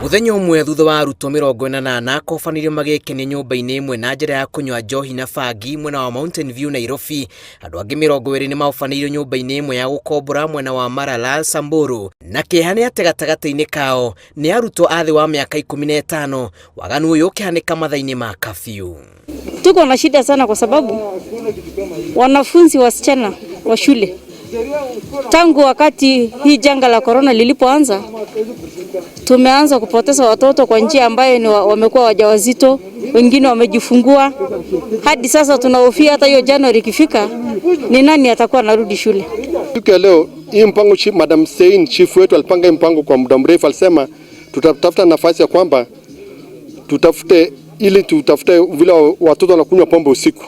Mũthenya ũmwe thutha wa arutwo 48 kobanĩrio magĩkenia nyũmba-inĩ ĩmwe na njĩra ya kũnyua njohi na bangi mwena wa Mountain View, Nairobi. Andũ angĩ 20 nĩ maobanĩirio nyũmba-inĩ ĩmwe ya gũkombora mwena wa Maralal, Samburu. Na kĩeha nĩ atĩ gatagatĩ-inĩ kao nĩ arutwo a thĩ wa mĩaka 15. Waganu ũyũ ũkĩhanĩka mathaa-inĩ ma kabiũ. Tuko na shida sana kwa sababu wanafunzi wasichana wa shule tangu wakati hii janga la corona lilipoanza, tumeanza kupoteza watoto kwa njia ambayo ni wamekuwa wajawazito, wengine wamejifungua. Hadi sasa tunahofia hata hiyo Januari ikifika, ni nani atakuwa anarudi shule? Siku ya leo hii mpango Madam Sein chief wetu alipanga hii mpango kwa muda mrefu, alisema tutatafuta nafasi ya kwamba tutafute ili tutafute vile watoto wanakunywa pombe usiku,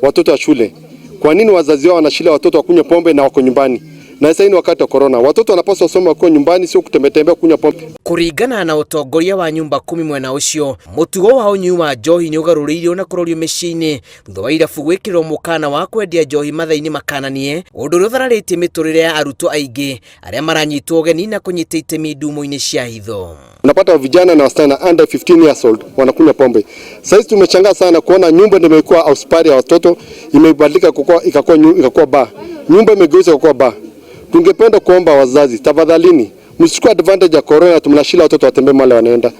watoto wa shule. Kwa nini wazazi wao wanashilia watoto wakunywe pombe na wako nyumbani? Na sasa hii ni wakati wa corona, watoto wanapaswa wasome wakiwa nyumbani, sio kutembea kunywa pombe. Kũringana na ũtongoria wa nyumba kumi mwena ũcio, mũtugo wa ũnyui wa njohi nĩ ũgarũrĩirwo na kũrorio mĩciĩ-inĩ thutha wa irabu gwĩkĩrĩrwo mũkana wa kwendia njohi mathaa-inĩ makananie, ũndũ ũrĩa ũthararĩtie mĩtũrĩre ya arutwo aingĩ arĩa maranyitwo ũgeni na kũnyita itemi ndumo-inĩ cia hitho. Unapata vijana na wasichana under 15 years old wanakunywa pombe. Sasa tumeshangaa sana kuona nyumba ndio imekuwa house party ya watoto, imebadilika kukua ikakuwa bar. Nyumba imegeuzwa kuwa bar. Tungependa kuomba wazazi, tafadhalini msichukue advantage ya corona, tumnashila watoto watembee mahali wanaenda.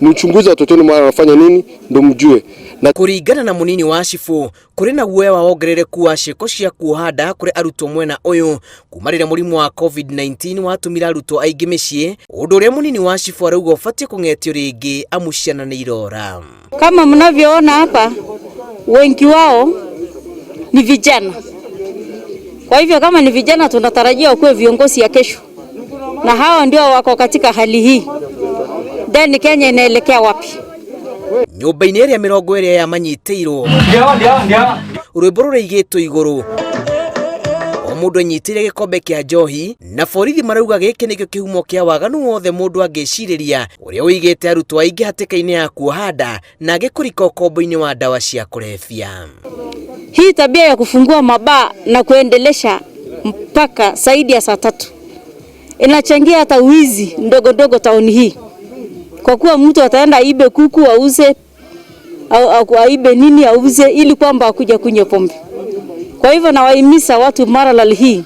Mchunguze watoto wenu wanafanya nini ndio mjue. Na kũringana na mũnini wa cibũ, kũrĩ na guoya wa wongerereku wa ciĩko cia kuoha nda kũrĩ arutwo mwena ũyũ kuma rĩrĩa mũrimũ wa COVID-19 watũmire arutwo aingĩ mĩciĩ, ũndũ ũrĩa mũnini wa cibũ arauga ũbatiĩ kũng'etio rĩngĩ amu ciana nĩ irora. Kama mnavyoona hapa, wengi wao ni vijana. Kwa hivyo kama ni vijana, tunatarajia wakuwe viongozi ya kesho, na hawa ndio wako katika hali hii. Then Kenya inaelekea wapi? Nyũmba-inĩ ĩrĩa 20 ya manyitĩirwo rwĩmbo rũraigĩtwo igũrũ, o mũndũ anyitĩire gĩkombe kĩa njohi, na borithi marauga gĩkĩ nĩkĩo kĩhumo kĩa waganu wothe mũndũ angĩcirĩria, ũrĩa ũigĩte arutwo aingĩ hatĩka-inĩ ya kuoha nda na angĩ kũrika ũkombo-inĩ wa ndawa cia kũrebia. Hii tabia ya kufungua mabaa na kuendelesha mpaka zaidi ya saa 3 inachangia hata wizi ndogo ndogo tauni hii, kwa kuwa mtu ataenda aibe kuku auze au aibe nini auze ili kwamba akuja kunywa pombe. Kwa hivyo nawahimiza watu Maralal hii,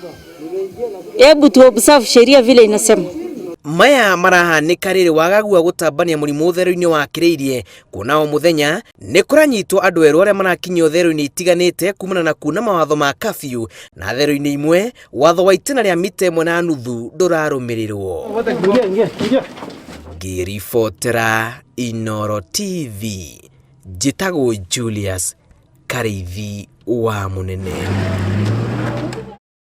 hebu tu observe sheria vile inasema. Maya marahanĩka rĩrĩ wagagu wa gũtambania mũrimũ ũthero-inĩ wakĩrĩirie kuona o mũthenya nĩ kũranyitwo andũ erũ arĩa marakinyio thero-inĩ itiganĩte kumana na kuna mawatho ma kabiũ, na thero-inĩ imwe watho wa itĩna rĩa mita 1.5 ndũrarũmĩrĩrwo. Ngĩribotera Inooro TV, njĩtagwo Julius Karĩithi wa Mũnene.